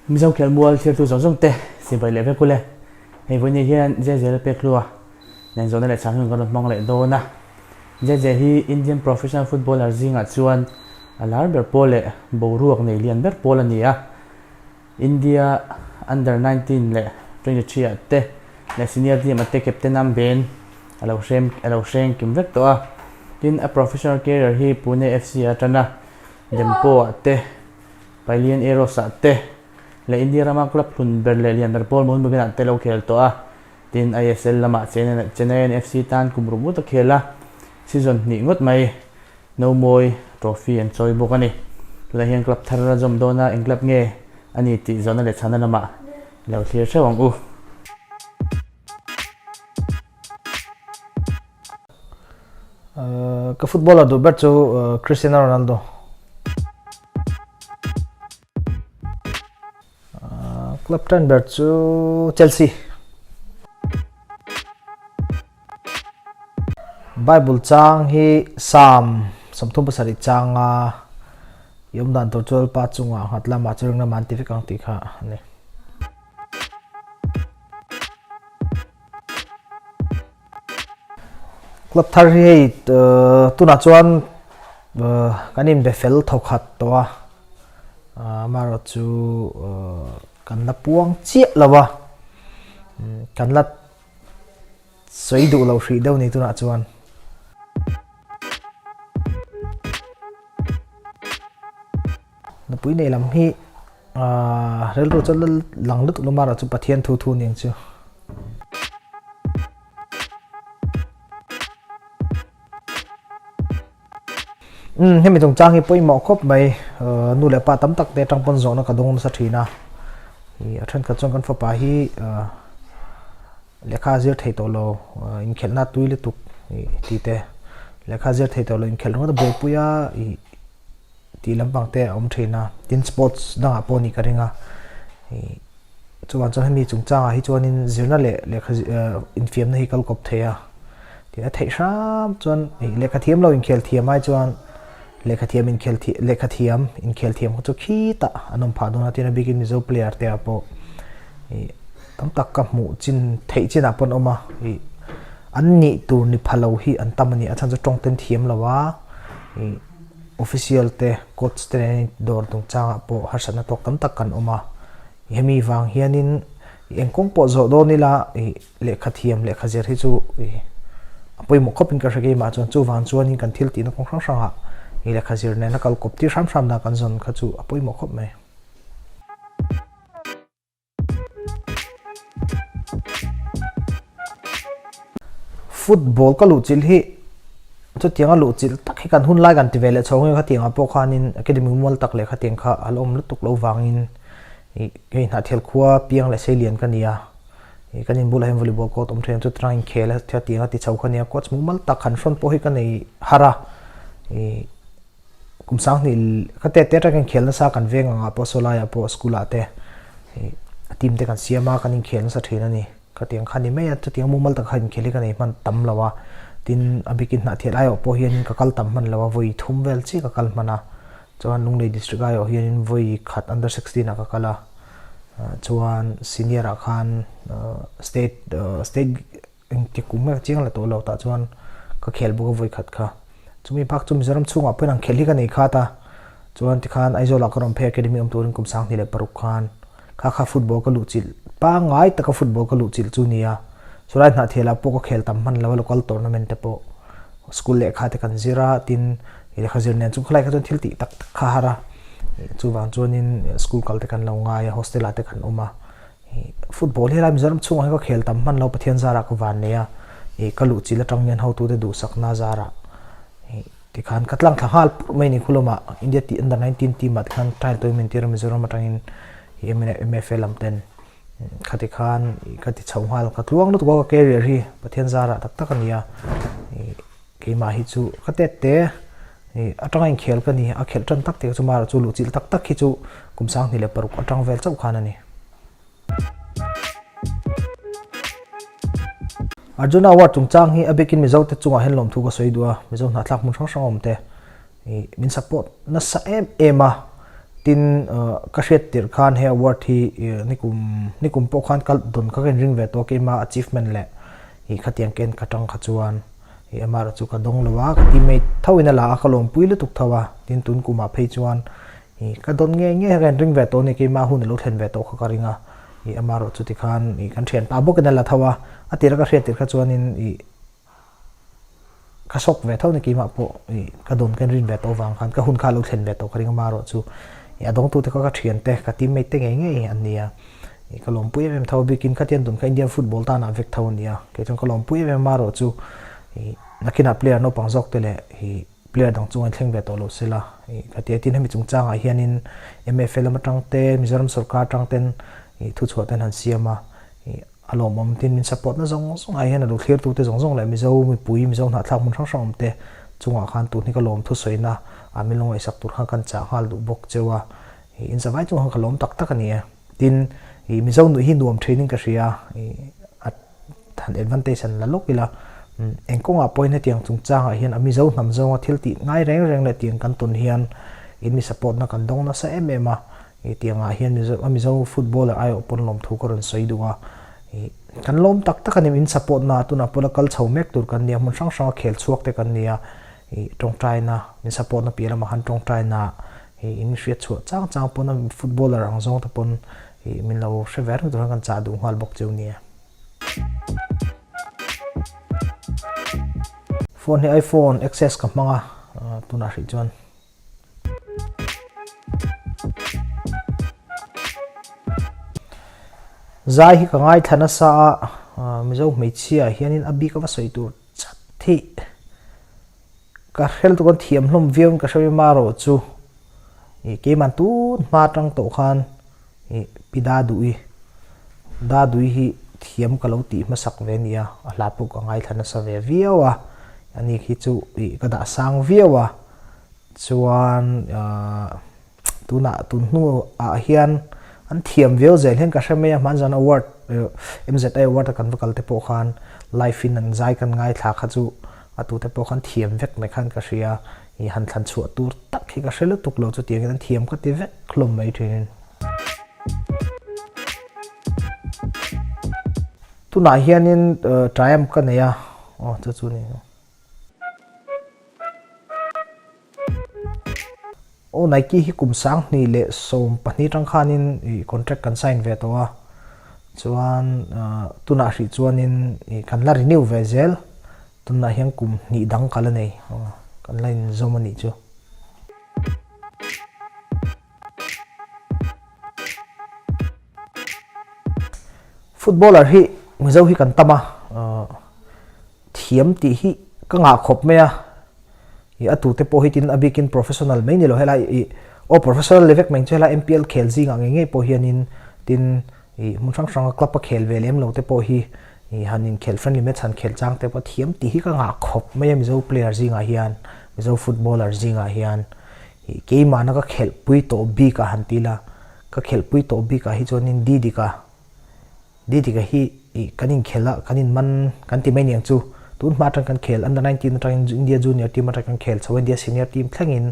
Mizo khelmual thirtu zawng zawng te sipai leh vek ule. Hei vawiin hian JJ Lalpekhlua nen zawhna leh chhan hun kan rawn hmang leh dawn a. JJ hi Indian professional footballer zingah chuan a lar ber pawl leh boruak nei lian ber pawl a ni a. India Under 19 leh 23 ah te leh senior team ah te captain Amben a lo hrem a lo hreng kim vek tawh a. Tin, a professional career hi Pune FC ah a tan a, Dempo ah te, Pailian Aeros ah te leh India rama club hlun ber leh lian ber pawl Mohun Bagan ah te lo khel tawh a. Tin, ISL lamah Chennaiyin FC tan kum ruk ngawt a khel a, season hnih ngawt mai Nomawi trophy an chawi bawk a ni. Tunah hian club thar a zawm dawn a, eng club nge a ni tih zawhna leh chhana lamah i lo thlir theuh ang u. Ka footballer duh ber chu Cristiano Ronaldo. Club tan ber chu Chelsea. Bible chang hi Psalm 37 changa i awm dan tur chu Lalpa chungah nghat lamah chu ring lamah an ti vek ang tih kha a ni. Club thar hi hei tunah chuan kan inbe fel thawkhat tawh a, amaherawh chu kan la puang chiah lo a, kan la sawi duh lo hrih deuh ni tunah chuan. Nupui nei lam hi rilru chu lang lutuk lo mara chu Pathian thu thu ning chu. Um hemi chungchang hi pawimawh khawp mai nu leh pa tam tak te atang pawn zawhna ka dawng nasa thin a ih a thenkhat chuan kan fapa hi lehkha a zir thei tawh lo inkhelhna a tui lutuk ih tih te lehkha a zir thei tawh lo inkhelh ringawt a buaipui a ih tih lampang te a awm thin a tin sports dangah pawh a nih ka ring a ih chuan chuan hemi chungchangah hi chuanin zirna leh lehkha infiamna hi kal kawp thei a tin a theih hram chuan ih lehkha thiam lo inkhel thiam ai chuan lehkha thiam inkhel lehkha thiam inkhel thiam kha chu khitah an awm phah dawn a tin a bikin Mizo player te ah pawh ih tam tak ka hmuh chin theih chinah pawh an awm a ih an nih tur ni pha lo hi an tam a ni a chhan chu tawng ten thiam lo a ih. Official te, coach te nen dawr chungchangah pawh harsatna tawk tam tak kan awm a. Hemi vang hianin eng kawng pawh zawh dawn ila ih lehkha thiam, lehkha zir hi chu ih a pawimawh khawpin ka hre keimah chuan chuvang chuanin kan thil tihna kawng hrang hrangah ih lehkha zir nena kal kawp tir hram hram dan kan zawn kha chu a pawimawh khawp mai. Football ka luh chilh hi chutianga luh chilh tak hi kan hun lai kan ti ve leh chho nge khatiangah pawh khanin academy mual tak leh khatiang kha a la awm lutuk loh vangin ih hei hnahthial khua piang leh seilian ka ni a ih kan inbulah hian volleyball court awm thin a chuta tangin khel a khatianga ti chho kha nia coach mumal tak han hrawn pawh hi ka nei har a ih. Kum sanghnih ka tet te atangin khel nasa kan veng angah pawh saw laiah pawh school ah te ih team te kan siam a kan inkhel nasa thin a ni. Khatiang kha ni mai a chutiang mumal tak kha inkhel hi ka nei hman tam lo a tin a bikin hnahthial aiawh pawh hianin ka kal tam hman lo a vawi thum vel chiah ka kal hman a chuan Lunglei district aiawh hianin vawi khat under 16 ah ka kal a chuan senior ah khan state state Engti kum nge ka chiang la tawh lo tah chuan ka khel bawk a vawi khat kha. Chumi bak chu Mizoram chhungah pawhin ang khel hi ka nei khat a, chuan tikhan Aizawlah ka rawn phei academy awm turin kum 26 khan kha kha football ka luh chilh pangngai taka football ka luh chilh chu nia. Chulai hnahthialah pawh ka khel tam hman lo a local tournament te pawh school lehkha te kan zir a tin lehkha zir nen chu khalai kha chuan thil tih tak tak kha har a chuvang chuanin school kal te kan lo ngai a hostel ah te kan awm a. Football hi helai Mizoram chhungah hian ka khel tam hman lo Pathian zarah ka van nei a, ih ka luh chilh atang hian hotute duhsakna zarah ih tikhan ka tlang thla nghal purh mai a ni khulawmah India tih under 19 team ah tikhan trial tawhin min tir a Mizoram atangin ih MFA lam ten kha tikhan ih ka ti chho nghal ka tluang lutuk a ka career hi Pathian zarah tak tak a ni a ih keimah hi chu ka tet te ih atanga inkhel ka ni a khelh tan tak te chu mara chu luh chilh tak tak hi chu kum 26 atang vel chauh khan a ni. Arjuna Award chungchang hi a bikin Mizo te chungah hian lawmthu ka sawi duh a, Mizo hnahthlak hmun hrang hrang awm te ih min support nasa em em a. Tin, ka hriat tirh khan he award hi nikum nikum pawh khan ka dawn kha ka inring ve tawh a, keima achievement leh ih khatiang ken ka tang kha chuan ih amaherawh chu ka dawng lo a, ka teammate tho in a la a, ka lawmpui lutuk tho a, tin tun kumah phei chuan ih ka dawn ngei ngei kha ka inring ve tawh a ni, keima hun a lo thlen ve tawh kha ka ring a, ih amaherawh chu tikhan ih kan thianpa bawkin a la tho a, a tirh a ka hriat tirh kha chuanin ih. Ka sawk ve tho ni keimah pawh ih ka dawn ka rin ve tawh vang khan ka hun kha a lo thlen ve tawh ka ring a marawh chu ih a dawngtute kha ka thiante ka teammate te ngei ngei an ni a ih ka lawmpui em em tho a bikin khatiang dun kha Indian football tanah vek tho a ni a kei chuan ka lawmpui em em a marawh chu ih nakinah player naupang zawk te leh ih player dang chunga thleng ve tawh lo sela ih ka ti a tin hemi chungchangah hianin M_F_A lam atang te Mizoram sawrkar atang ten ih thuchhuah ten han siam a ih. A lawmawm tin min support na zawng zawng ah hian a lo thlir tute zawng zawng leh Mizo mipui, Mizo hnahthlak hmun hrang hrang awm te chungah khan tun hi ka lawm thusawi na ah min lo ngaihsak tur khan kan chah nghal duh bawk cheu a, ih in zavai chungah khan ka lawm tak tak a ni e. Tin, ih Mizo nuih hi nuam thin in ka hria, ih a han advantage an la lawk ila, eng kawngah pawhin hetiang chungchangah hian a Mizo hnam zawnga thil tih ngai reng reng leh tiang kan tawn hian in mi support na kan dawng nasa em em a, Ih tiangah hian Mizo a Mizo footballer aiawh pawn lawmthu ka rawn sawi duh a, ih kan lawm tak tak a ni in support na tunah pawh la kal chho mek tur kan nia hmun hrang hranga khel chhuak te kan nia ih tawngtaina min support na piah lamah khan tawngtaina ih in hriat chhuah chang chang pawn a footballer ang zawng te pawn ih min lo hre ve reng tur khan kan chah duh nghal bawk cheu nia. Phone hi iPhone XS ka hmang a tunah hrih chuan. Zai hi ka ngaithla nasa a, Mizo hmeichhia hianin a bik ava sawi tur chat hi ka hrel tuk an thiam hlawm viau in ka hre mai erawh chu ih keimah tun hma atang tawh khan ih pi Daduhi Daduhi hi thiam ka lo tih hmasak ve a nia a hla pawh ka ngaithla nasa ve viau a ani khi chu ih ka dah sang viau a. Chuan tunah tun hnuah hian an thiam viau zel hian ka hre mai a, hmanzan award MZA award a kan va kal te pawh khan live in an zai kan ngaithla kha chu a tute pawh khan thiam vek mai khan ka hria, ih han thlan chhuah tur tak hi ka hre lutuk lo chutiangin an thiam ka ti vek hlawm mai thin. Tunah hianin Triumph ka nei a, aw chu chu ni. Aw Nike hi kum 2012 atang khanin ih contract kan sign ve tawh a, chuan tunah hrih chuanin ih kan la renew ve zel, tunah hian kum hnih dang ka la nei kan la inzawm a nih chu. Footballer hi Mizo hi kan tam a, thiam tih hi ka ngah khawp mai a, ih a tute pawh hi tin a bikin professional mai ni lo helai ih aw professional le vek mai chu helai M_P_L khel zingah ngei ngei pawh hianin tin ih hmun hrang hranga club a khel ve lem lo te pawh hi ih han inkhel friendly match han khel chang te pawh thiam tih hi ka ngah khawp mai a Mizo player zingah hian Mizo footballer zingah hian ih keimahna ka khelhpui tawh bik a han ti ila ka khelhpui tawh bikah hi chuanin Didika Didika hi ih kan inkhel a, kan inman kan ti mai niang chu. Tun hma atang kan khel under 19 atangin India junior team atang kan khel chho a, India senior team thlengin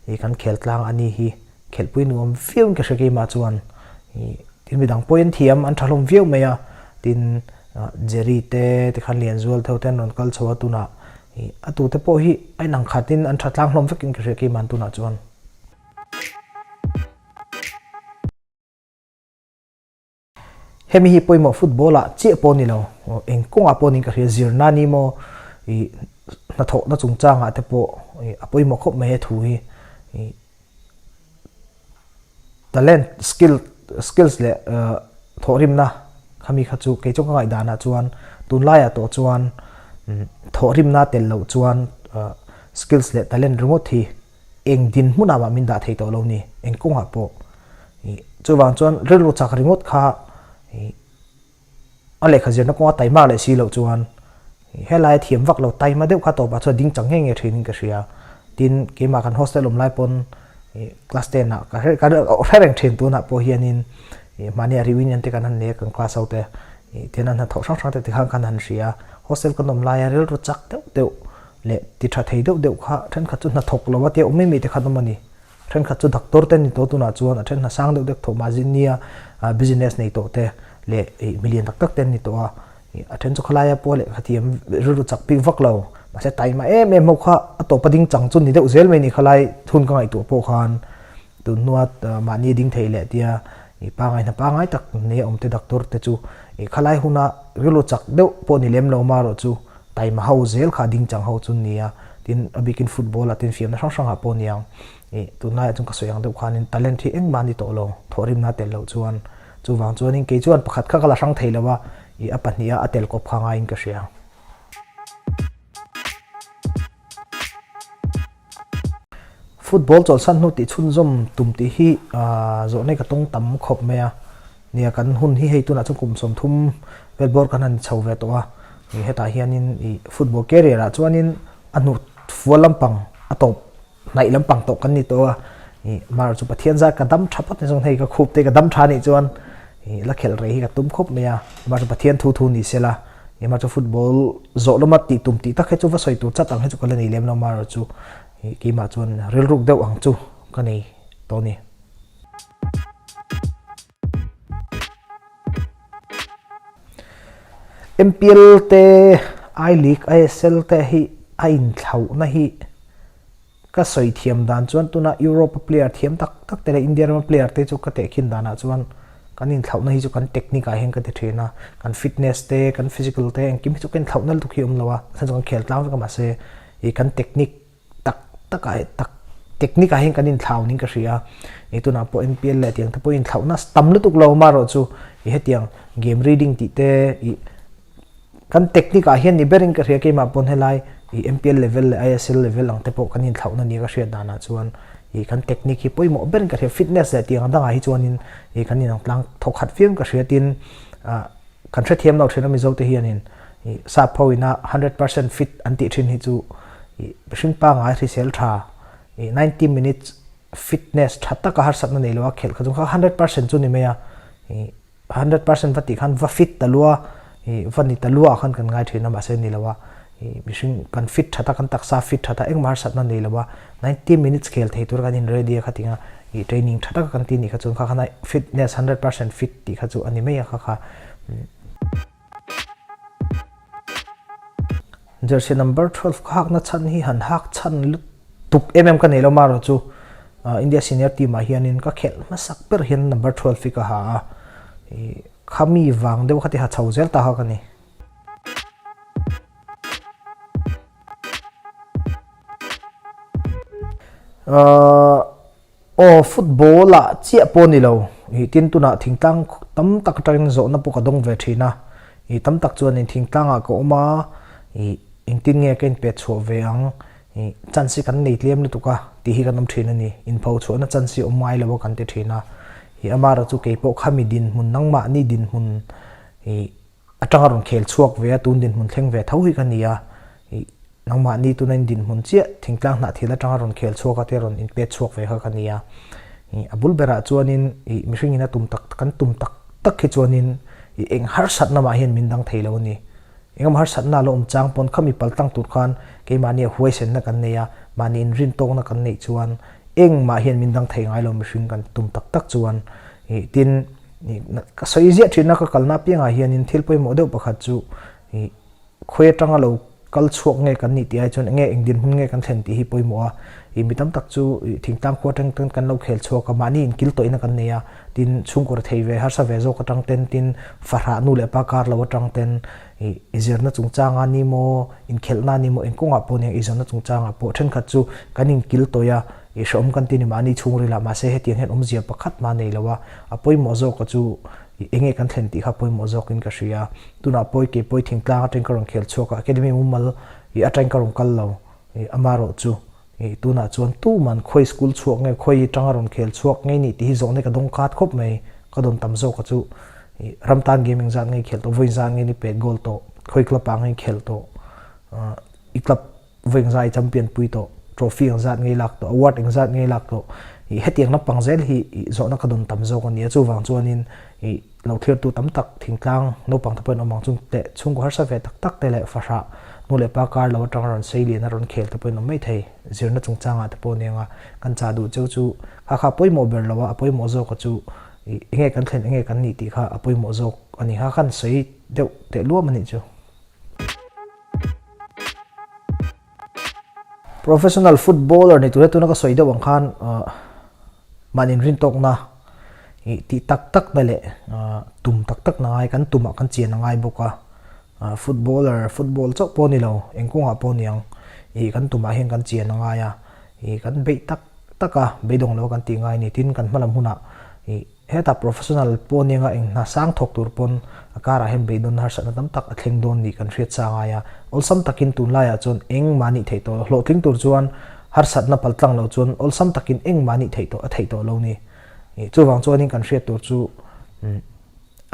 ih kan khel tlang a ni hi. Khelhpui nuam viau in ka hre keimah chuan ih tin midang pawhin an thiam an tha hlawm viau mai a, tin Jerry te tikhan Lianzual te ho te an rawn kal chho a tunah ih a tute pawh hi a inang khatin an tha tlang hlawm vekin ka hria keimah tunah chuan. Hemi hi pawimawh football ah chiah pawh ni lo, eng kawngah pawh niin ka hria, zirna ni maw ih hnathawhna chungchangah te pawh ih a pawimawh khawp mai he thu hi ih talent skill skills leh thawhrimna khami kha chu kei chu ka ngaihdanah chuan tunlaiah tawh chuan thawhrimna tel loh chuan skills leh talent ringawt hi eng dinhmunah mah min dah thei tawh lo ni, eng kawngah pawh. Ih, chuvang chuan rilru chak ringawt kha ih a lehkha zirna kawnga taima leh si loh chuan ih helai a thiam vak lo taima deuh kha tawpah chuan ding chang nge nge thin in ka hria. Tin, keimah kan hostel awm lai pawn ih class ten ah ka hre ka hre reng thin tunah pawh hianin ih mahni a reunion te kan han nei a kan class ho te ih tian an hnathawh hrang hrang te tikhan khan han hria. Hostel kan awm laia rilru chak deuh deuh leh ti tha thei deuh deuh kha thenkhat chu hnathawk lo a tia awm mai mai te khan awm a ni. Thenkhat chu doctor te ni tawh tunah chuan a then hna sang deuh deuh thawh mah zin nia business nei tawh te leh milian tak tak te an ni tawh a. A then chu khalaia pawh leh khathiam rilru chak bik vak lo mahse taima em em ho kha a tawpa ding chang chu ni deuh zel mai ni khalai hun ka ngaihtuah pawh khan tun hnua mahni ding thei leh tia ih pangai hna pangai tak nei a awm te doctor te chu ih khalai huna rilru chak deuh pawh ni lem lo marawh chu taima ho zel kha ding chang ho chu ni a tin a bikin football ah tin fiamna hrang hrang ah pawh niang ih tunlaiah chuan ka sawi ang deuh khanin talent hi engmah a ni tawh lo thawhrimna tel loh chuan. Chuvang chuanin kei chuan pakhat kha ka la hrang thei lo a, ih a pahniha a tel kawp kha ngaiin ka hria. Football chawlhsan hnu tih chhunzawm tum tih hi zawhna hi ka tawng tam khawp mai a. Nia kan hun hi hei tunah chuan kum 30 vel bawr kan han chho ve tawh a, ih hetah hianin ih football career ah chuanin a hnu fual lampang a tawp hnaih lampang tawh kan ni tawh a ih mar chu Pathian zat ka dam tha phawt ni zawng hei ka khup te ka dam tha nih chuan ih la khelh rei hi ka tum khawp mai a mar chu Pathian thu thu ni sela ih mar chu football zawh lama tih tum tih tak hi chu va sawi tur chat ang hi chu ka la nei lem lo mar chu ih keimah chuan rilruk deuh ang chu ka nei tawh a ni. MPL te I League ISL te hi a inthlauhna hi Ka sawi thiam dan chuan tuna Europe a player thiam tak tak te leh India rama player te chu ka tehkhin danah chuan kan inthlauhna hi chu kan technique ah hian ka ti thin a, kan fitness te, kan physical te engkim hi chu ka inthlauhna lutuk hi a awm lo a, chhan chu kan khel tlang vek a mahse ih kan technique tak tak ah tak technique ah hian kan inthlau niin ka hria a, ih tunah pawh MPL leh tiang te pawh inthlauhna tam lutuk lo amaherawh chu ih hetiang game reading tih te ih Kan technique ah hian ni berin ka hria keimah pawn helai ih MPL level leh ISL level ang te pawh kan inthlauhna nia ka hriat danah chuan ih kan technique hi pawimawh berin ka hria fitness leh tiang dangah hi chuanin ih kan inang tlang thawk khat viau in ka hria tin ah kan hrethiam lo thin a Mizo te hianin ih sap ho ina 100% fit an tih thin hi chu ih mihring pangai hrisel tha ih 90 minutes fitness tha taka harsatna nei lo a khelh kha chu kha 100% chu ni mai a ih 100% va tih khan va fit ta lua ih va ni ta lua khan kan ngai thin a mahse ni lo a ih mihring kan fit that a kan taksa fit that a engmah harsatna nei lo a 90 minutes khel thei tur kan in ready a khatinga ih training tha taka kan ti nih kha chuan kha khan a fitness 100% fit tih kha chu a ni mai a kha kha. Jersey number 12 ka hakna chhan hi han hak chhan lutuk em em ka nei lo marawh chu India senior team ah hianin ka khelh hmasak ber hian number 12 hi ka ha a khami vang deuh kha ti ha chho zel ta kha ka ni. Aw football ah chiah pawh ni lo ih tin tunah thingtlang tam tak atangin zawhna pawh ka dawng ve thin a ih tam tak chuanin thingtlang ah ka awm a ih engtin nge ka inpet chhuah ve ang ih chance hi kan nei tlem lutuk a tih hi kan awm thin a ni inpho chhuahna chance hi awm ngai lo a kan ti thin a ih amaherawh chu keipawh khami dinhmun nangmahni dinhmun ih atanga rawn khel chhuak ve a tun dinhmun thleng ve tho hi ka ni a ih nangmahni tuna in dinhmun chiah thingtlang hnah thil atanga rawn khel chhuak a te rawn in pet chhuak ve kha ka ni a ih a bul berah chuanin ih mihring in a tum tak kan tum tak tak hi chuanin ih eng harsatna mah hian min dang thei lo a ni engemaw harsatna a lo awm chang pawn khami pal tlang tur khan keimahni a huaisenna kan nei a mahni inrin tawkna kan neih chuan engmah hian min dang thei ngai lo mihring kan tum tak tak chuan ih tin Ka sawi ziah thin a, ka kalna apiangah hianin thil pawimawh deuh pakhat chu ih khawi atanga lo kal chhuak nge kan nih tih ai chuan enge eng dinhmun nge kan thlen tih hi pawimawh a. Ih mi tam tak chu ih thingtlang khua atang ten kan lo khel chhuak a, mahni inkil tawhina kan nei a, tin chhungkaw rethei ve harsa ve zawk atang ten, tin fahrah nu leh pa kar lo atang ten ih i zirna chungchanga ni maw, inkhelhna ni maw eng kawngah pawh nia i zawrna chungchangah pawh thenkhat chu kan inkil tawih a. I hrehawm kan ti ni mahni chhungril ah mahse hetiang hian awmzia pakhat mah nei lo a, a pawimawh zawk a chu eng nge kan thlen tih kha pawimawh zawk in ka hria. Tunah pawi ke pawi thingtlang atangin ka rawn khel chhuak a, academy mumal i atangin ka rawn kal lo i amarawh chu i tunah chuan tuman khawi school chhuak nge khawi atanga rawn khel chhuak ngei nih tih hi zawhna ka dawng khat khawp mai, ka dawn tam zawk a chu i ram tan game engzat nge i khelh tawh, vawi zan nge ni pet goal tawh, khawi club ah nge i khelh tawh, i club vawi engzat i champion pui tawh, trophy engzat ngei lak tawh, award engzat ngei lak tawh, ih hetiang lampang zel hi ih zawhna ka dawn tam zawk a ni a, chuvang chuanin ih lo thlirtu tam tak thingtlang naupang te pawhin awm ang chung teh chhungkaw harsa ve tak tak te leh fahrah Nu leh pa kar lo atanga rawn sei lian a rawn khel te pawhin awm mai thei. Zirna chungchangah te pawh nia kan chah duh cheu chu kha kha a pawimawh ber lo a, a pawimawh zawk a chu ih enge kan thlen enge kan nih tih kha a pawimawh zawk a ni. Kha khan sawi deuh teh luam a nih chu. Professional footballer ni tur hi tuna ka sawi deuh ang khan mahni inrintawkna ih tih tak tak na leh tum tak tak na ngai kan tumah kan chian a ngai bawk a footballer football chauh pawh a ni lo eng kawngah pawh a ni ang ih kan tumah hian kan chian a ngai a ih kan beih tak tak a beidawng lo a kan tih ngai a ni tin kan hmalam hunah ih Hetah professional pawh nia eng hna sang thawk tur pawn a karah hian beidawn harsatna tam tak a thleng dawn nih kan hriat sa ngai a. Awlsam takin tunlaiah chuan engmah nih theih tawh lo. Hlawhtling tur chuan harsatna paltlang lo chuan awlsam takin engmah nih theih tawh a theih tawh lo ni. Chuvang chuanin kan hriat tur chu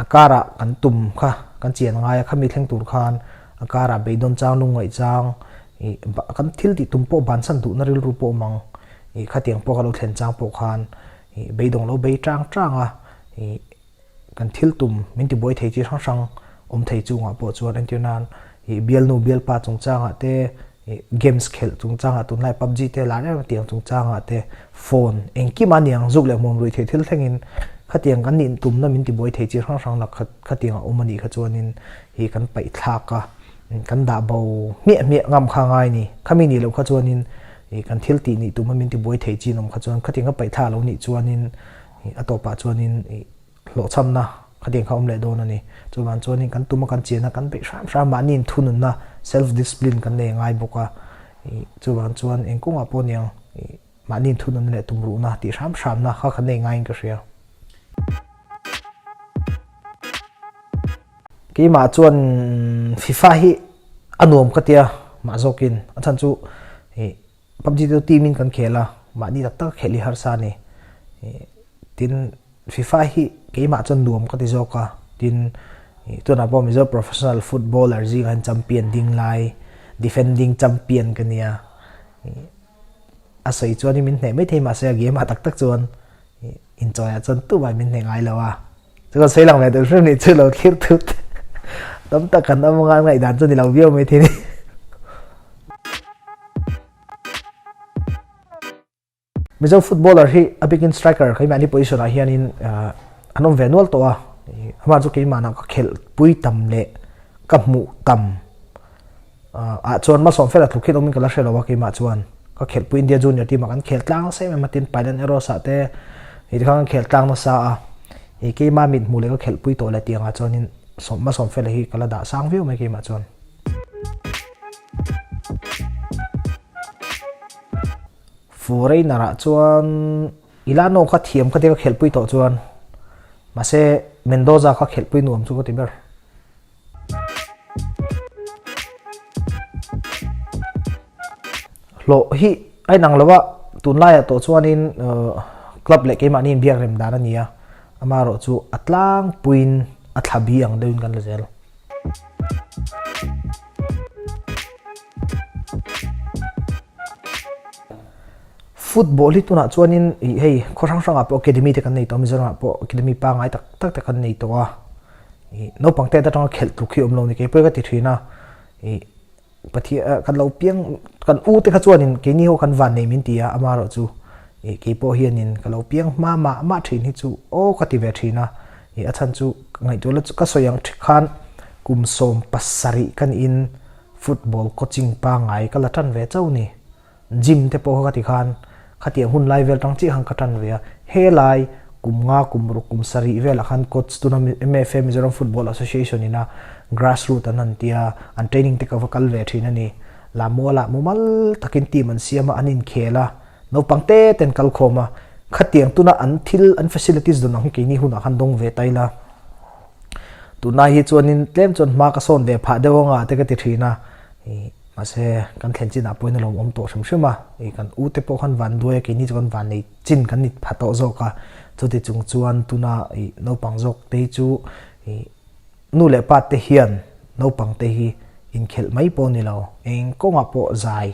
a karah kan tum kha kan chian ngai a, khami thleng tur khan a karah beidawn chang lungngaih chang kan thil tih tum pawh bansan duhna rilru pawh awm ang. Khatiang pawh ka lo thlen chang pawh khan Ih beidawng lo bei tang tang a, ih kan thil tum min ti buai thei chi hrang hrang awm thei chungah pawh chuan entir nan ih bialnu bialpa chungchangah te ih games khelh chungchangah tunlai pubg te lar em tiang chungchangah te phone engkim a niang zuk leh hmuam ruih theih thil thlengin khatiang kan nih tumna min ti buai thei chi hrang hrang lakh khatiang a awm a nih kha chuanin ih kan paih thlak a. Kan dah bo hmiah hmiah ngam kha ngai ni. Khami nih loh kha chuanin ih kan thil tih nih tuma min ti buai thei chin awm kha chuan khatiang kha paihthla lo nih chuanin ih a tawpah chuanin ih hlawhchhamna khatiang kha awm leh dawn a ni. Chuvang chuanin kan tuma kan chian a kan beih hram hram mahni inthununna self discipline kan nei ngai bawk a. Ih chuvang chuan eng kawngah pawh niang ih mahni inthununna leh tumruhna tih hram hramna kha kan nei ngaiin ka hria. Keimah chuan FIFA hi a nuam ka tia mah zawkin a chhan chu ih PUBG te chu team in kan khel a mahni tak tak a khelh hi harsa a ni tin FIFA hi keimah chuan nuam ka ti zawk a tin ih tunah pawh Mizo professional footballer zingah hian champion ding lai defending champion ka nia ih a sawi chuan min hneh maithei mahse a game ah tak tak chuan ih inchawiah chuan tumah min hneh ngai lo a. Chu kan sawi lang ve tel hrim nih chu lo thlir thut tam tak kan awm anga an ngaihdan chu ni lo viau mai thei ni. Mizo footballer hi a bikin striker keimahni position ah hianin an awm ve nual tawh a, amah chu keimahna ka khelh pui tam leh ka hmuh tam ah chuan hmasawm fel a tluk hian awmin ka la hre lo a keimah chuan ka khelhpui India junior team ah kan khel tlang nasa em em a tin Pailan Arrows ah te ih tikhan kan khel tlang nasa a ih keimah mit hmuh leh ka khelhpui tawh leh tiang ah chuanin hmasawm fel hi ka la dah sang viau mai keimah chuan. Foreigner ah chuan Ilano kha thiam kha tia ka khelhpui tawh chuan mahse Mendoza kha khelhpui nuam chu ka ti ber. Hlawh hi a inang lo a, tunlaiah tawh chuanin club leh keimahni inbiak rem dan a ni a, amaherawh chu a tlangpuiin a thla bi ang deuhin kan la zel. Football hi tunah chuanin ih hei khaw hrang hrangah pawh academy te kan nei tawh a, Mizoramah pawh academy pangngai tak tak te kan nei tawh a. Ih naupang te atanga khelh tluk hi awm lo ni keipawh ka ti thin a ih Pathian kan lo piang kan u te kha chuanin keini ho kan van nei min ti a amaherawh chu ih keipawh hianin ka lo piang hma mah mah thin hi chu aw ka ti ve thin a ih a chhan chu ngaihtuah la ka sawi ang khan kum 70 ka niin football coaching pangngai ka la tan ve chauh ni. Gym te pawh kha ka ti khan khatiang hun lai vel tang chiah khan ka tan ve a, helai kum nga kum ruk kum sarih velah khan coach tuna MFA Mizoram Football Association ina grass root an han tia an training te ka va kal ve thin a ni. Lamualah mumal takin team an siam a an inkhel a, naupang te te an kal khawm a, khatiang tuna an thil an facilities dawn ang hi keini hunah khan dawng ve ta ila. Tunlai hi chuanin tlem chuan hma ka sawn ve phah deuh anga te ka ti thin a. Mahse, kan thlen chinah pawhin a lawm awm tawh hrim hrim a, ih kan u te pawh khan van duai a, keini chu kan van nei chin kan ni pha tawh zawk a, chuti chung chuan tuna ih naupang zawk te hi chu ih nu leh pa te hian naupang te hi inkhelh mai pawh ni lo, eng kawngah pawh zai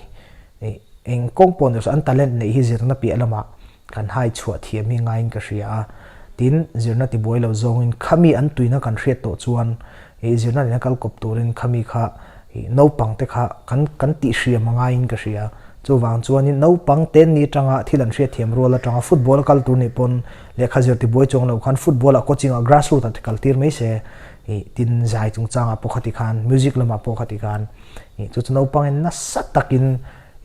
ih eng kawng pawh ni lo an talent neih hi zirna piah lamah kan hai chhuah thiam hi ngaiin ka hria a, tin zirna tibuai lo zawngin khami an tuina kan hriat tawh chuan ih zirna nena kal kawp turin khami kha. Ih naupang te kha kan kan tih hriam a ngaiin ka hria. Chuvang chuanin naupang ten ni atanga thil an hriatthiam rual atanga football a kal tur nih pawn lehkha zir tibuai chuang lo khan football ah coaching ah grass root ah te kal tir mai se. Ih tin zai chungchangah pawh khati khan music lamah pawh khati khan ih chu chu naupangin nasa takin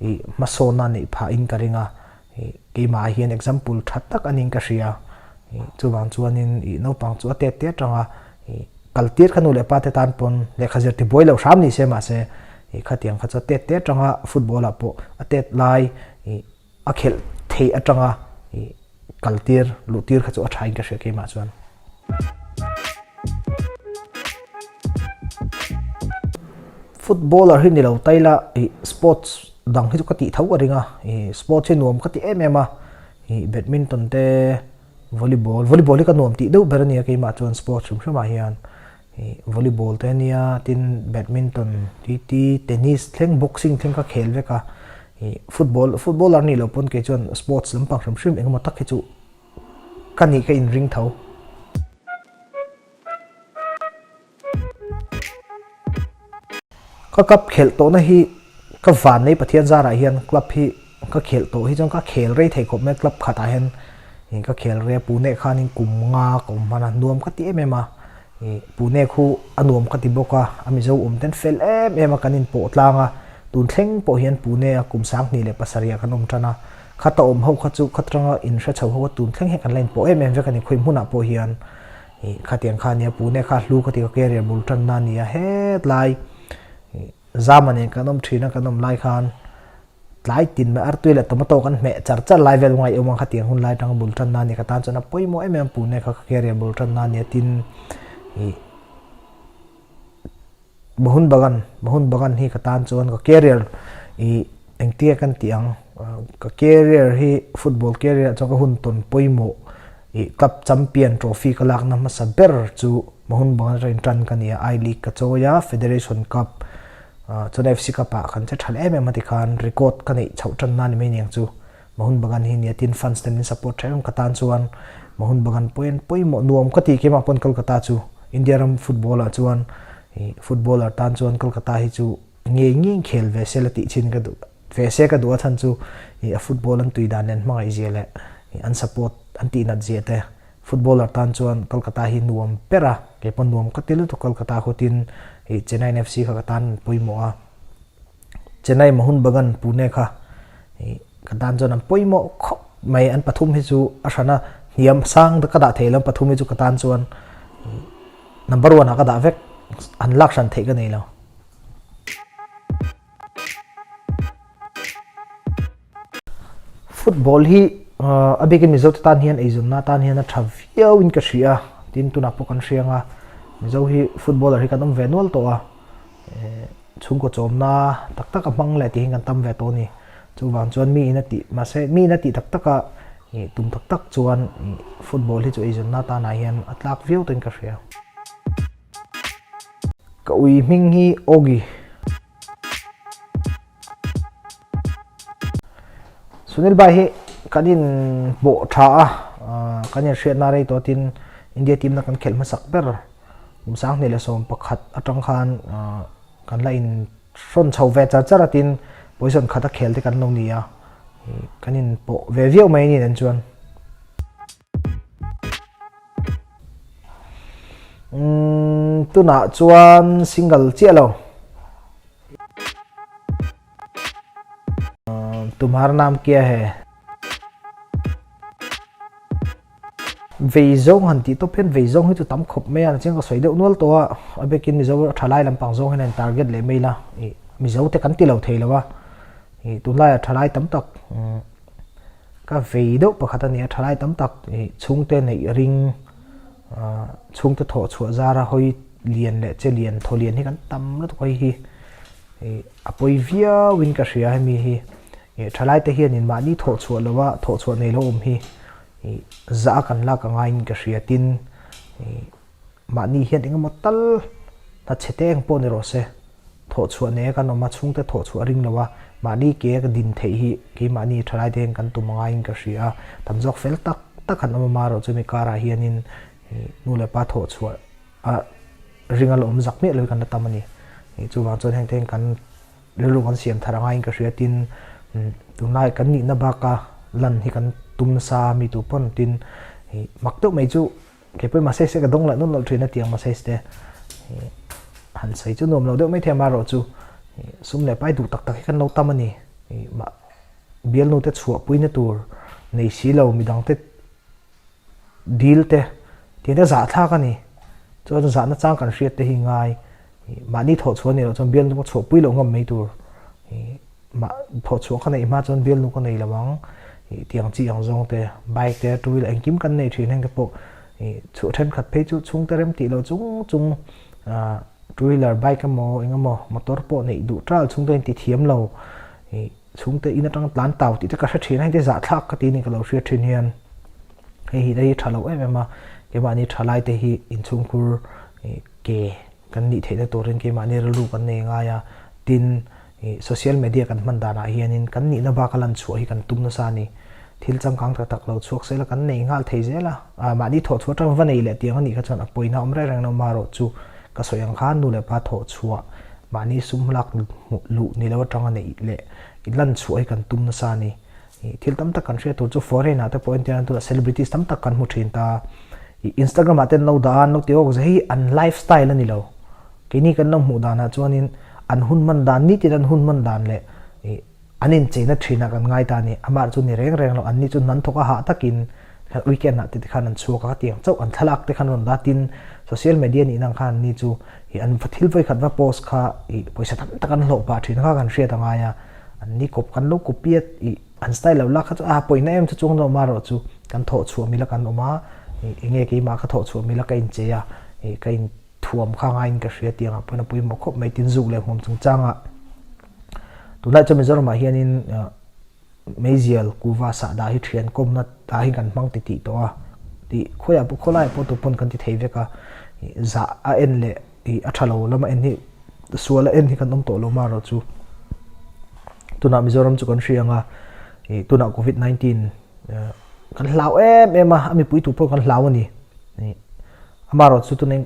ih hmasawnna neih phahin ka ring a. Ih keimah ah hian example tha tak a niin ka hria. Ih chuvang chuanin ih naupang chu a tet te atanga ih kal tir kha nu leh pa te tan pawn lehkha zir tibuai loh hram ni se mahse ih khatiang kha chu a tet te atanga football ah pawh a tet lai ih a khelh theih atanga ih kal tir luh tir kha chu a tha in ka hria keimah chuan. Footballer hi ni lo taila ih sports dang hi chu ka tih tho ka ring a ih sports hi nuam ka ti em em a ih badminton te volleyball volleyball hi ka nuam tih deuh ber a nia keimah chuan sports hrim hrim ah hian ih volleyball te ania tin badminton titi tennis thleng boxing thleng ka khel vek a ih football footballer nih loh pawn kei chuan sports lampang hrim hrim engemaw tak hi chu ka nih ka inring tho. Ka club khelh tawhna hi ka van nei Pathian zarah hian club hi ka khelh tawh hi chuan ka khel rei thei khawp mai club khatah hian ih ka khel rei a Pune khanin kum nga ka awm hman a nuam ka ti em em a ih Pune khu a nuam ka ti bawk a a Mizo awm ten fel em em a kan inpawh tlang a tun thleng pawh hian Pune a kum 2007 ah kan awm tan a khata awm ho kha chu khatanga inhre chho ho kha tun thleng hian kan la inpawh em em vek a ni khawi hmunah pawh hian. Ih khatiang kha ania Pune kha hlu ka ti ka career bul tan na ania hetlai ih zama nen kan awm thin a kan awm lai khan tlai tin mai artui leh tomato kan hmeh char char lai vel ngaih awm ang khatiang hun lai atanga bul tan na ania ka tan chuan a pawimawh em em Pune kha ka career bul tan na ania tin ih Mohun Bagan, Mohun Bagan hi ka tan chuan ka career ih engtia kan tih ang ka career hi football career ah chuan ka hun tawn pawimawh ih club champion trophy ka lakna hmasa ber chu Mohun Bagan atangin tan ka ni a, I League ka chawi a, Federation Cup chuan FC Cup ah kan che tha leh em em a tikhan record ka neih chhoh tan na ni mai aniang chu. Mohun Bagan hi nia tin fans ten min support tha em ka tan chuan Mohun Bagan pawhin an pawimawh nuam ka ti keimah pawn Kolkata chu India ram football ah chuan ih footballer tan chuan Kolkata hi chu ngei ngei khel ve se la tih chin ka duh ve se ka duh a chhan chu ih a football an tui dan leh an hmangaih zia leh ih an support an tih nat zia te footballer tan chuan Kolkata hi nuam ber a keipawn nuam ka ti lutuk Kolkata khu tin ih Chennai FC kha ka tan an pawimawh a. Chennai Mohun Bagan Pune kha ih ka tan chuan an pawimawh khawp mai an pathum hi chu a hrana hniam sang ka dah thei lo pathum hi chu ka tan chuan number one ah ka dah vek an lak hran theih ka nei lo. Football hi a bikin Mizo te tan hian eizawnna atan hian a tha viau in ka hria tin tunah pawh kan hria anga Mizo hi footballer hi kan awm ve nual tawh a. Chhungkaw chawmna tak tak a hmang leh tih hi kan tam ve tawh a ni. Chuvang chuan mi in a tih mahse mi in a tih tak tak a ih tum tak tak chuan ih football hi chu eizawnna atanah hian a tlak viau tawhin ka hria. Ka ui hming hi Ogi. Sunil Bhai hi kan in pawh tha a kan in hriatna rei tawh tin India team na kan khelh hmasak ber. Kum 2011 atang khan kan la in hrawn chho ve char char a tin position khat a khel te kan lo ni a kan in pawh ve viau mai a ni nen chuan. Umm tunah chuan single chiah lo. Tumhar naam kia he. Vei zawng han tih tawp hian vei zawng hi chu tam khawp mai a, chiang ka sawi deuh nual tawh a, a biakin Mizo thalai lampang zawng hian a in target leh mai la, ih Mizo te kan ti lo thei lo a, ih tunlaiah thalai tam tak ka vei deuh pakhat a ni a, thalai tam tak ih chhungte neih ring ah chhungte thawh chhuah zara hawi lian leh che lian thaw lian hi kan tam lutuk a hei hi ih a pawi viau in ka hria hemi hi ih thalai te hianin mahni thawh chhuah lo a thawh chhuah nei lo awm hi. Ih zah a kan lak a ngaiin ka hria tin ih mahni hian engemaw tal hna chhe te eng pawh ni rawh se thawh chhuah nei a kan awm a chhungte thawh chhuah a ring lo a mahni ke a din theih hi keimahni thalai te hian kan tum a ngaiin ka hria a tam zawk fel tak tak han awm a marawh chu mi karah hianin ih nu leh pa thawh chhuah a ring a la awm zak miah lo hi kan la tam a ni. Chuvang chuan heng te hian kan rilru kan siam thar angaiin ka hria tin tunlai kan nihna baka lan hi kan tum nasa a mi tu pawn tin mak deuh mai chu kei pawhin message te ka dawng leh nawlh nawlh thin a tiang message te han sawi chu nuam lo deuh mai thei a amaherawh chu sum leh pai duh tak tak hi kan lo tam a ni bialnu te chhuahpuina tur nei si lo midang te. Dil te tiang te zahthlak a ni. Chuan zahna chang kan hriat te hi ngai. Mahni thawh chhuah a nih loh chuan bialnu ka chhuahpui loh ngam mai tur. Mah thawh chhuah ka neih hma chuan bialnu ka nei lo ang. Tiang chi ang zawng te, bike te, two wheeler engkim kan nei thin heng te pawh chhuah thenkhat phei chu chhungte rem tih loh chung chung two wheeler bike emaw eng emaw motor pawh neih duh tal chhungte in ti thiam lo. Chhungte in atang tlan tau tih te ka hre thin a, hei te zahthlak ka ti ni ka lo hriat thin hian hei hi te hi tha lo em em a, keimahni tha lai te hi inchhungkhur ke kan nih theihna turin keimahni rilru kan nei ngai a, tin social media kan hman danah hianin kan nihna bak a lan chhuah hi kan tum nasa a ni. Thil changkang tak tak lo chhuak sela kan nei nghal thei zel a, mahni thawh chhuah atang va nei leh tiang a nih kha chuan a pawina awm reng reng lo marawh chu ka sawi ang khan nu leh pa thawh chhuah mahni sum lak luh ni lo atanga neih leh i lan chhuah hi kan tum nasa a ni. Thil tam tak kan hriat tur chu foreign ah te pawh entir nan tunah celebrities tam tak kan hmu thin ta. Instagram ah te an lo dah a, an lo ti awk zeh hi an lifestyle a ni lo. Keini kan lo hmuh danah chuanin an hun hman dan nitin an hun hman dan leh an incheina thinah kan ngai ta a ni. Amah chu ni reng reng lo, anni chu hnan thawk a hah takin weekend ah te khan an chhuak a, khatiang chauh an thlalak te khan rawn dah a, tin social media nih nang khan anni chu ih an thil vawikhat va post kha ih pawisa tam tak an hlawh pah thin kha kan hriat a ngai a, anni kawp kan lo copy a ih an style lo lak kha chu a pawina em chu chuang lo amaherawh chu kan thawh chhuah mila kan awm a, ih enge keimah ka thawh chhuah mila ka inchei a, ih ka in thuam kha ngaiin ka hria tiang ah pawn a pawimawh khawp mai tin zuk leh hmuam chungchangah tunlai chuan Mizoramah hianin meizial kuva sahdah hi thian kawmna ah hi kan hmang titih tawh a tih khawiah pawh khawlaiah pawh tupaw'n kan ti thei vek a zah a en leh ih a tha lo lama en hi sual a en hi kan awm tawh lo marawh chu tunah Mizoram chu kan hria ang a ih tunah covid 19 Kan hlau em em a, a mipui tu pawh kan hlau a ni. Amaherawh chu tuna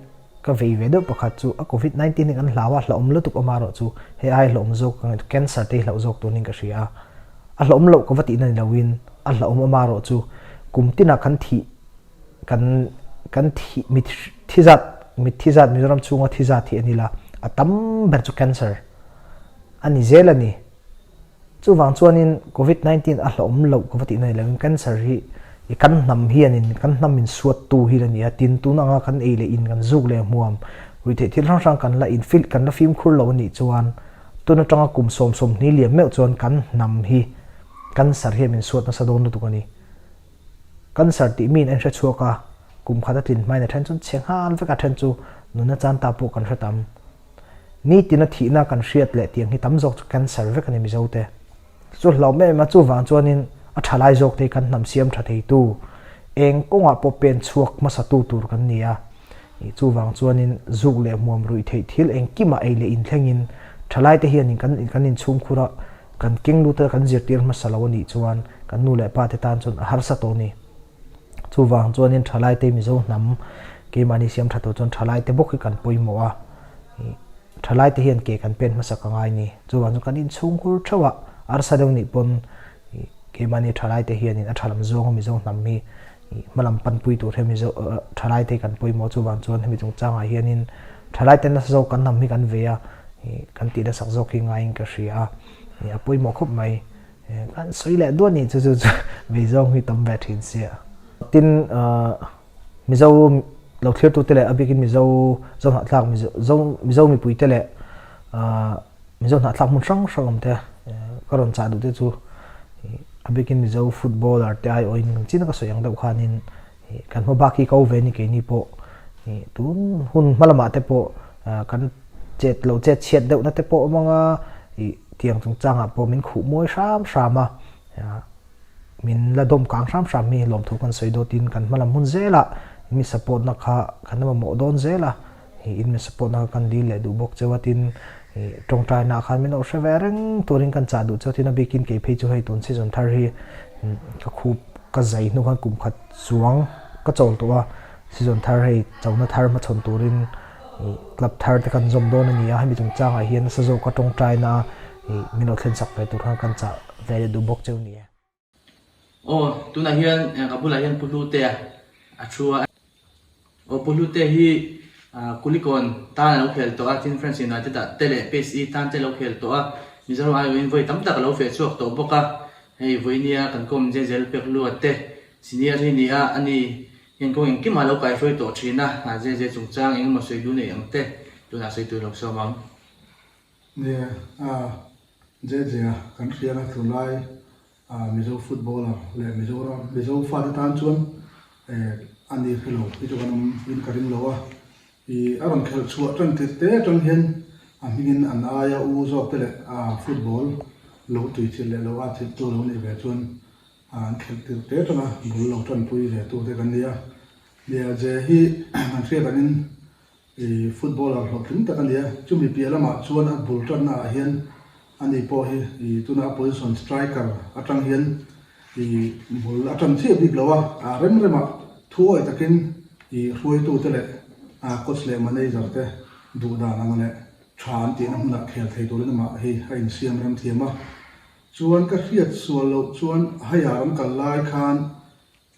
ka vei ve deuh pakhat chu a covid 19 hi kan hlau a, hlauhawm lutuk amaherawh chu hei ai hlauhawm zawk ka ngaihtuah cancer te hi hlauh zawk tunin ka hria a. A hlauhawm loh ka va tihna ni loin a hlauhawm amaherawh chu kum tinah kan thih kan kan thih mit thi zat mit thi zat Mizoram chhunga thi zat hi a ni la, a tam ber chu cancer a ni zel a ni. Chuvang chuanin Covid 19 a hlauhawm loh ka va tihna ni loin cancer hi i kan hnam hianin kan hnam in suattu hi la ni a, tin tun anga kan ei leh in kan zuk leh hmuam ruihtheih thil hrang hrang kan la in fil kan la fimkhur lo a nih chuan tun atanga kum 20 liam meuh chuan kan hnam hi cancer hian min suat nasa dawn lutuk a ni. Cancer tih miin a inhre chhuak a, kum khat a tlin hmain a then chuan chhe nghal vek a then chu nunna chan ta pawh kan hre tam. Nitina thihna kan hriat leh tiang hi tam zawk chu cancer vek a ni Mizo te. Chu hlauh em a chuvang chuanin a tha lai zawk te hi kan hnam siam tha theitu eng kawngah pawh pen chhuak hmasa tu tur kan ni a. Chuvang chuanin zuk leh hmuam ruih theih thil engkimah ei leh inthlengin thalai te hianin kan kan inchhungkhur a kan keng lut a kan zirtir hmasa lo a nih chuan kan nu leh pa te tan chuan a harsa tawh a ni. Chuvang chuanin thalaite Mizo hnam keimahni siam tha tur chuan thalaite bawk hi kan pawimawh a, thalaite hian ke kan pen hmasak a ngai ni. Chuvang chuan kan inchhungkhur theuh a, arsa deuh nih pawn keimahni thalaite hianin a tha lam zawnga Mizo hnam hi hmalam panpui tur hian Mizo thalaite hi kan pawimawh. Chuvang chuan hemi chungchangah hianin thalaite nasa zawk kan hnam hi kan ve a, kan tih nasak zawk hi ngaiin ka hria a, a pawimawh khawp mai. Kan sawi leh duah nih chu chu chu vei zawng hi tam ve thin sia. Tin Mizo lo thlir tute leh a bikin Mizo Zo hnahthlak Mizo Mizo mipui te leh Mizo hnahthlak hmun hrang hrang awm te ka rawn chah duh te chu a bikin Mizo footballer te aiawhin chin ka sawi ang deuh khanin Kan hma bak hi ko ve ni keini pawh tun hun hma lamah te pawh kan chet lo chet chhiat deuh na te pawh awm anga ih tiang chungchangah pawh min khuh mawi hram hram a min la dawm kang hram hram hi lawmthu kan sawi dawtin kan hma lam hun zelah mi support na kha kan mamawh dawn zel a. Ih in min support na kha kan dil leh duh bawk cheu a tin ih tawngtai nah khan min lo hre ve reng turin kan chah duh cheu tin a bikin kei phei chu hei tun season thar hi ka khup ka zai hnu khan kum khat chuang ka chawl tawh a season thar hei chona thar hmachhawn turin. Club thar te kan zawm dawn a ni a, hemi chungchangah hian nasa zawka tawngtaina min lo thlen sak ve tur khan kan chah ve leh duh bawk cheu ni e. Aw, tunah hian ka bulah hian Pu Hlutea a thu a. Aw, Pu Hlutea hi Kulikawn tan a lo khel tawh a, tin Friends United ah te leh PSE tan te a lo khel tawh a, Mizoram aiawhin vawi tam tak a lo feh chhuak tawh bawk a. Hei vawinia kan kawm Jezel Pekhlua te senior hi ni a, ani hian kawng engkimah a lo kaihruai tawh thin a, Jeje chungchang engemaw sawi duh nei ang te tunah sawi tur lo sawm ang. Nia, Jeje-a kan hriat a tunlai Mizo footballer leh Mizoram Mizo fate tan chuan a ni hre lo hi chu kan awm in ka ring lo a, ih a rawn khelh chhuah tan tirh te atang hian a hmingin an aia u zawk te leh football lo tui chilh leh lo at chilh tu lo nih ve chuan an khelh tirh te atanga bul lo tanpui ve tu te kan ni a, nia je hi an hriat angin I footballer hlawhtling tak a ni a, chumi piah lamah chuan a bul tanna ah hian ani pawh hi i tuna a position striker atang hian i bul a tan chiah bik lo a, a rem remah thu awih takin i hruaitute leh coach leh manager te duh dan ang leh tha an tihna hmunah khel thei turin amah hi a insiam rem thiam a. Chuan ka hriat sual loh chuan higher an kal lai khan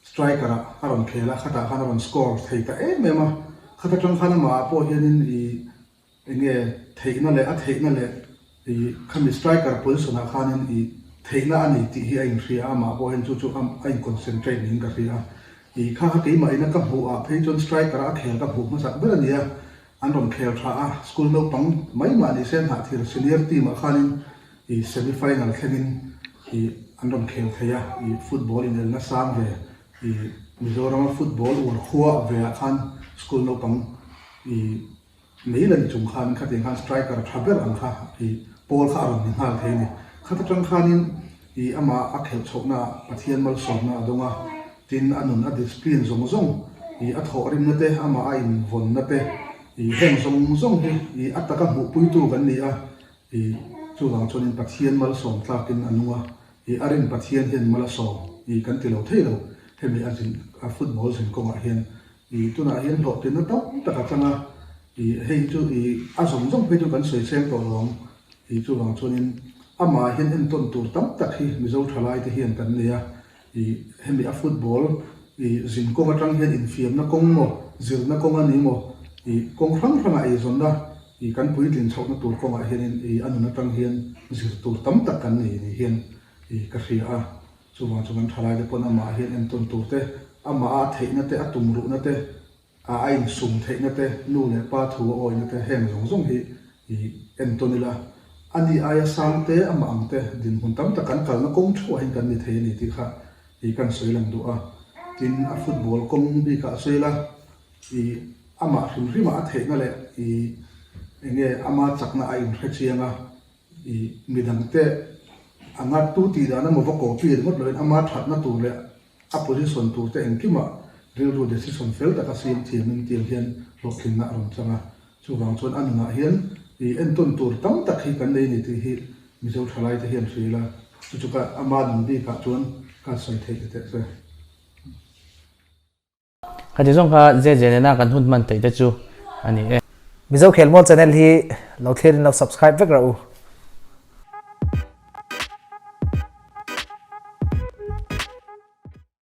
Striker ah a rawn khel a, khatah khan a rawn score thei ta em em a, khat atang khan amah ah pawh hianin ih enge theihna leh a theihna leh ih khami striker position ah khanin ih theihna a nei tih hi a inhria a, amah pawh hian chu chu a in concentrate niin ka hria a, ih kha kha keimah ina ka hmuh ah phei chuan striker a khel ka hmuh hmasak ber a ni a, an rawn khel tha a, school naupang mai mah ni se Hnahthial senior team ah khanin I semi final thlengin i an rawn khel thei a, i football inelna sang ve, i Mizorama football uar khua ve ah khan school naupang i mei la ni chung khan khatiang khan striker tha ber ang kha i pawl kha a rawn ni nghal thei a ni. Khat atang khanin i amah a khelh chhohna ah Pathian malsawmna a dawng a, tin a nun a discipline zawng zawng i a thawhrimna te amah a invawnna te i heng zawng zawng hi i a taka hmuhpuitu kan ni a, I chuvang chuanin Pathian malsawm tlakin a nung a, i a rin Pathian hian mal a sawm i kan ti lo thei lo. Hemi a zin a football zin kawngah hian i tunah hian hlawhtlinna tam tak a chang a, i hei chu i a zawng zawng phei chu kan sawi seng tawh lo ang. I chuvang chuanin amah hian entawn tur tam tak hi Mizo thalaite hian kan nei a, I hemi a football i zin kawng atang hian infiamna kawng maw, zirna kawng a ni maw, i kawng hrang hrangah eizawnna i kan puitlin chhohna tur kawngah hianin i a nun atang hian zir tur tam tak kan nei ni hian i ka hria a. Chuvang chu kan thalaite pawn amah hian entawn tur te, amah a theihna te, a tumruhna te, A a insum theihna te, nu leh pa thu a awihna te heng zawng zawng hi i entawn ila, a ni aia sang te, amah ang te dinhmun tam tak kan kalna kawng theuhah hian kan ni thei a ni tih kha i kan sawi lang duh a. Tin, a football kawng bikah a sawi ila, i amah hrim hrimah a theihna leh i enge ama chakna a inhre chiang a, i midangte anga tu tih dan emaw va copy ringawt loin ama thatna tur leh A position tur te engkimah rilru decision fel taka siam thiamin tiang hian hlawhtlinna a rawn chang a. Chuvang chuan a nunah hian i entawn tur tam tak hi kan nei ni tih hi Mizo thalai te hian hria ila, chu chu ka ama nun bikah chuan ka sawi theih ta teh che. Khati zawng kha zet zel nena kan hun hman theih te chu a ni e. Mizo Khelmual channel hi lo thlir in lo subscribe vek rawh u.